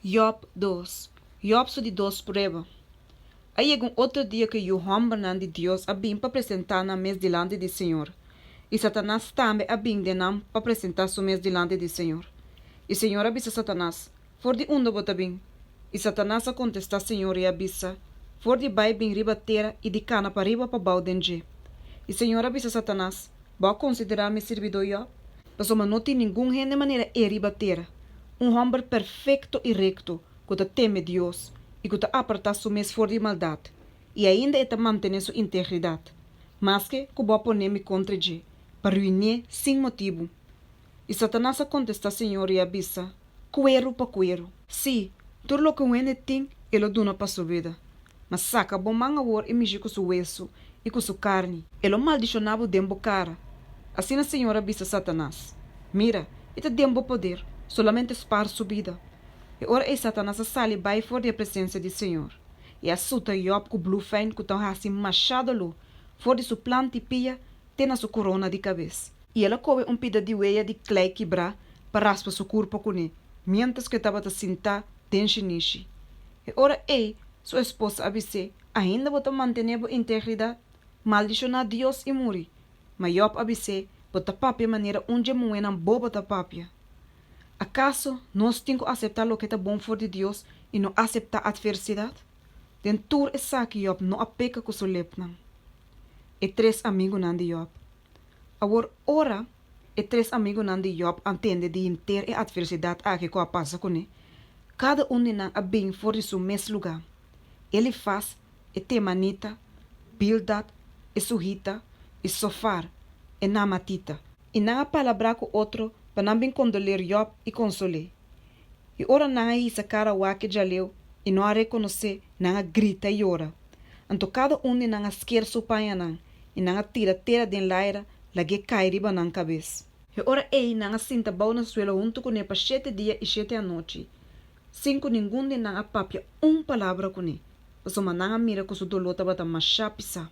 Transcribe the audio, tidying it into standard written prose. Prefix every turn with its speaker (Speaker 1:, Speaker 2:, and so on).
Speaker 1: Yòb dos. Yòb su di dos prueba. A yega un otro dia ku e yu hòmbernan di Dios a bin pa presentá nan mes dilanti di señor, i Satanas tambe a bin den nan pa presentá su mes dilanti di señor. I señor a bisa Satanas, For di unda bo ta bin? I Satanas a kontestá señor i a bisa, For di bai bin riba tera i di kana pariba pabou den dje. I señor a bisa Satanas, Bo a konsiderá mi sirbidó Yòb? Pasobra no tin ningun hende manera e riba tera, un hòmber perfekto i rekto ku ta teme Dios i ku ta apartá su mes for di maldat, i ainda e ta mantené su integridat, maske ku bo a pone mi kontra dje, pa ruin'é sin motibu. I Satanas a kontestá señor i a bisa, Kueru pa kueru. Sí, tur loke un hende tin, e lo duna pa su bida. Ma saka bo man awor i mishi ku su wesu i ku su karni. E lo maldishoná bo den bo kara. Asina Señor a bisa Satanas, Mira, e ta den bo poder, solamente spar su bida. E ora ei Satanas a sali bai for di e presensia di Señor, i a suta Yòb ku blufein ku ta hasi mashá doló, for di su plant'i pia te na su korona di kabes. I el a kohe un pida di wea di klei kibrá pa raspa su kurpa kuné, miéntras ku e tabata sintá den shinishi. E ora ei, su esposa a bis'é, Ainda bo ta mantené bo integridat? Maldishoná Dios i muri! Ma Yòb a bis'é, Bo ta papia manera un dje muhénan bobo ta papia. Akaso nos tin ku aseptá loke ta bon for di Dios i no aseptá atversidat? Den tur esaki Yòb no a peka ku su lepnan. E tres amigunan di Yòb. Awor, ora e tres amigunan di Yòb a tende di henter e atversidat aki ku a pasa kuné, kada un di nan a bin for di su mes lugá, Elifas, e temanita, Bildad, e suhita, i Sofar, e naamatita. I nan a palabrá ku otro pa nan bin kondoler Yòb i konsol'é. I ora nan a hisa kara wak e djaleu i no a rekonos'é, nan a grita i yora. Anto kada un di nan a sker su pañanan, i nan a tira tera den laira lag'é kai riba nan kabes. E ora ei nan a sinta bou na suelo huntu kuné pa shete dia i shete anochi, sin ku ningun di nan a papia un palabra kuné, pasobra nan a mira ku su doló tabata mashá pisá.